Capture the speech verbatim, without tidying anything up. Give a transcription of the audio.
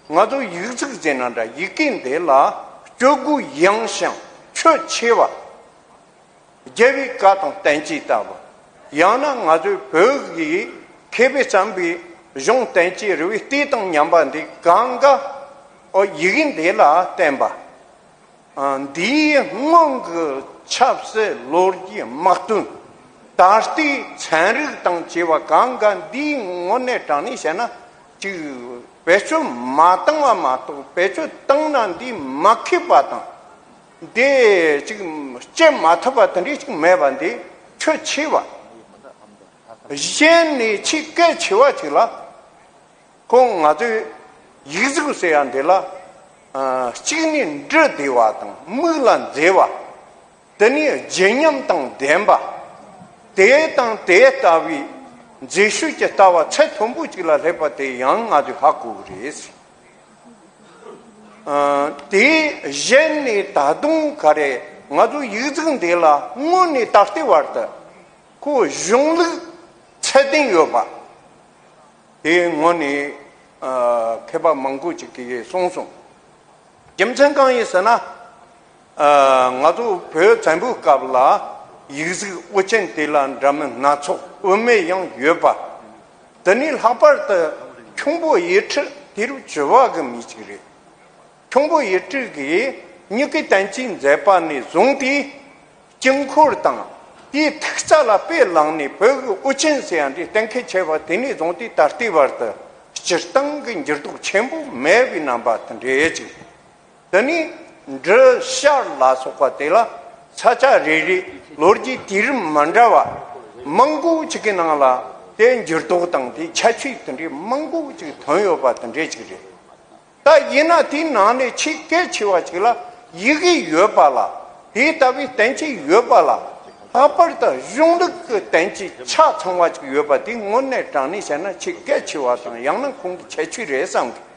ང་ཚོ་ཡིག་གཟུགས་ཟེར་ན་འདྲ། ཡི་གེ་འདི་ལ་སྤྱོད་སྒོ་ཡངས་ཤིང་ཁྱད་ཆེ་བ། རྒྱལ་བའི་བཀའ་དང་བསྟན་བཅོས་ལྟ་བུ། ཡང་ན་ང་ཚོའི་བོད་ཀྱི་མཁས་པས་བརྩམས་པའི་གཞུང་བསྟན་བཅོས་རི་བོའི་གཏེར་དང་མཉམ་པ་འདི་གང་ག་ཨོ་ཡི་གེ་འདི་ལ་བརྟེན་པ། ཨ། འདིའི་སྔོན་གྱི་ཆབ་སྲིད་ལོ་རྒྱུས་དམག་དོན། ད་ལྟའི་ཚན་རིག་དང་བཅས་པ་གང་ག་འདིའི་ངོས་ནས་དྲངས་ནས་བཤད་ན། ཅིག་བེད་སྤྱོད་མ་བཏང་བ་མ་གཏོགས། བེད་སྤྱོད་བཏང་ན་འདི་མ་མཁས་པ་དང་། འདི་ཅིག་བྱེད་མ་ཐུབ་པ་དེ་འདྲའི་ཅིག་མེད་པ་འདི་ཁྱད་ཆེ་བ། གཞན་ནས་ཆེས་གལ་ཆེ་བ་ཅིག་ལ། ཁོང་ང་ཚོའི་ཡིག་གཟུགས་ཟེར་ཡ་འདི་ལ། ཨ། གཅིག་ནས་འབྲི་བདེ་བ་དང་མིག་ལ་མཛེས་པ། དེ་ནས་བརྗིད་ཉམས་དང་ལྡན་པ། དེ་དང་དེ་ལྟ་བུའི་མཛེས་ཤོས་ཀྱི་ལྟ་བ་ཚད་མཐོན་པོ་ཅིག་ལ་སླེབས་པ་དེ་ཡང་ང་ཚོས་ཧ་གོ་གི་རེད། ཨ། དེ་གཞན་ནས་ད་དུང་ག་རེ། ང་ཚོ་ཡིག་གཟུགས་འདི་ལ་སྔོན་ནས་ད་ལྟའི་བར་དུ་ཁོ་གཞུང་ལུགས་ཚད་ལྡན་ཡོད་པ། དེའི་ངོས་ནས། ཨ། མཁས་པ་མང་པོ་ཅིག་གིས་གསུངས་སོང་། རྒྱུ་མཚན་གང་ཡིན་ཟེར་ན། ཨ། ང་ཚོ་བོད་བཙན་པོའི་སྐབས་ལ་ཡིག་གཟུགས་དབུ་ཅན་དེ་ལ་འདྲ་མིན་སྣ་ཚོགས་དབུ་མེད་ཡང་ཡོད་པ། དེ་ནས་ལྷག་པར་དུ་ཁྱུང་པོ་ཡེ་ཁྲི་དུས་རབས་བཅུ་བ་གི་མི་ཅིག་རེད། ཁྱུང་པོ་ཡེ་ཁྲི་གིས་མྱུ་གུའི་བསྟན་བཅོས་མཛད་པ་ནས་བཟུང་སྟེ། དཀྱིལ་འཁོར་དང་དེའི་ཐིག་རྩ་ལ་དཔེ་བླངས་ནས་བོད་ཀྱི་དབུ་ཅན་ཟེར་ཡ་འདི་གཏན་འཁེལ་བྱས་པ་དེ་ནས་བཟུང་སྟེ་ད་ལྟའི་བར་དུ་སྤྱིར་བཏང་གི་འགྱུར་ལྡོག་ཆེན་པོ་མེད་པའི་རྣམ་པ་དེ་འདྲ་ཅིག། དེ་ནས་འབྲི་བཤར་ལ་སོགས་པ་དེ་ལ་ས་ཆ་རེ་རེའི་ལོ་རྒྱུས་དུས་རིམ་མི་འདྲ་བ་མང་པོ་ཅིག་གི་ནང་ལ་དེ་འགྱུར་ལྡོག་དང་དེའི་ཁྱད་ཆོས་དེ་འདྲའི་མང་པོ་ཅིག་ཐོན་ཡོད་པ་དེ་འདྲ་ཅིག་རེད། ད་ཡིན་ན་དེའི་ནང་ནས་ཆེས་གལ་ཆེ་བ་ཅིག་ལ་ཡི་གེ་ཡོད་པ་ལ། དེ་ལྟ་བུའི་བསྟན་བཅོས་ཡོད་པ་ལ། ལྷག་པར་དུ་གཞུང་ལུགས་ཀྱི་བསྟན་བཅོས་ཆ་ཚང་བ་ཅིག་ཡོད་པ་དེ་དངོས་གནས་དྲང་གནས་བཤད་ན་ཆེས་གལ་ཆེ་བ་དང་། ཡང་ན་ཁོང་གི་ཁྱད་ཆོས་རེད་བསམ་གི།